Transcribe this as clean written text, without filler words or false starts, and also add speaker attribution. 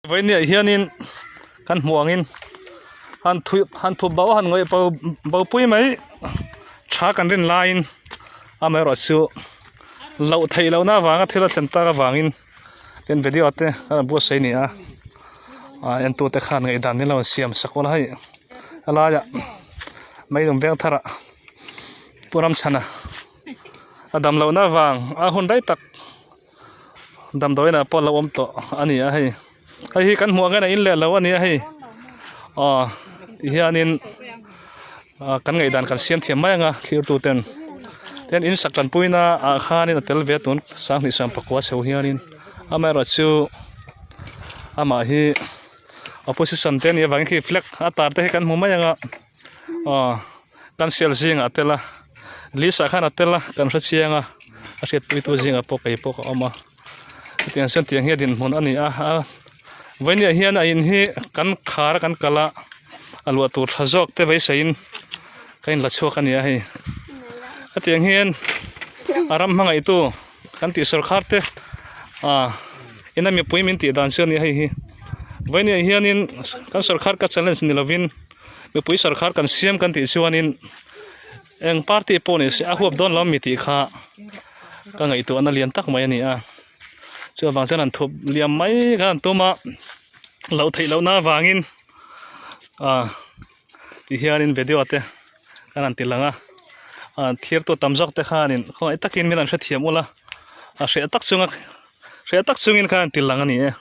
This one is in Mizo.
Speaker 1: Vawinia hianin kan hmuh angin han thui han thup bo han ngawih bo bo pui mai tha kan rin laiin amaherawhchu loh theih lohna avanga thil a thlen tak avangin tin video te a rawn buatsaih a ni a ah entute khan ngaihdan nilo siam sak ula hei helaiah meilum veng tharah pu Ramchhana a dam lohna avang a hun rei tak damdawiin ah pawh a lo awm tawh a ni a hei hei hi kan hmuh ang hian a in leh lo a ni a hei aw ti hianin ah kan ngaihdan kan siam thiam mai ang a thlir tu ten tin in sak tanpuina ah khanin a tel ve tun sanghnih 19 chho hianin amaherawhchu amah hi opposition te a nih avangin khi flag a tar te hi kan hmu mai ang a aw. Kan sial zingah a tel a list ah khan a tel a kan hre chiang a a hriatpuitu zingah pawh kei pawh ka awm a hetiang chuan tiang hi a dinhmun a ni a a vawinia hian a in hi kan khar a kan kal a a luah tur tha zawk te beiseiin ka inla chhuak a ni a hei hetiang hian a ram hmangaihtu kan tih sawrkhar te ah ina mipui min tih dan chu a ni a hei hi vawinia hianin kan sawrkhar ka challenge ni lovin. Mipui sarkhar kan siam kan tih chuanin eng party pawh ni se a huap dawn lo mi tih kha ka ngaihtuahna lian tak mai a ni a chuvang chuan an thup liam mai kha an tum a loh theih lohna avangin ah ti hianin video te kan han ti lang a ah thirtu tam zawk te khanin khawngaih takin min han hrethiam ula a hreh tak chunga hreh tak chungin khan an ti lang a ni e.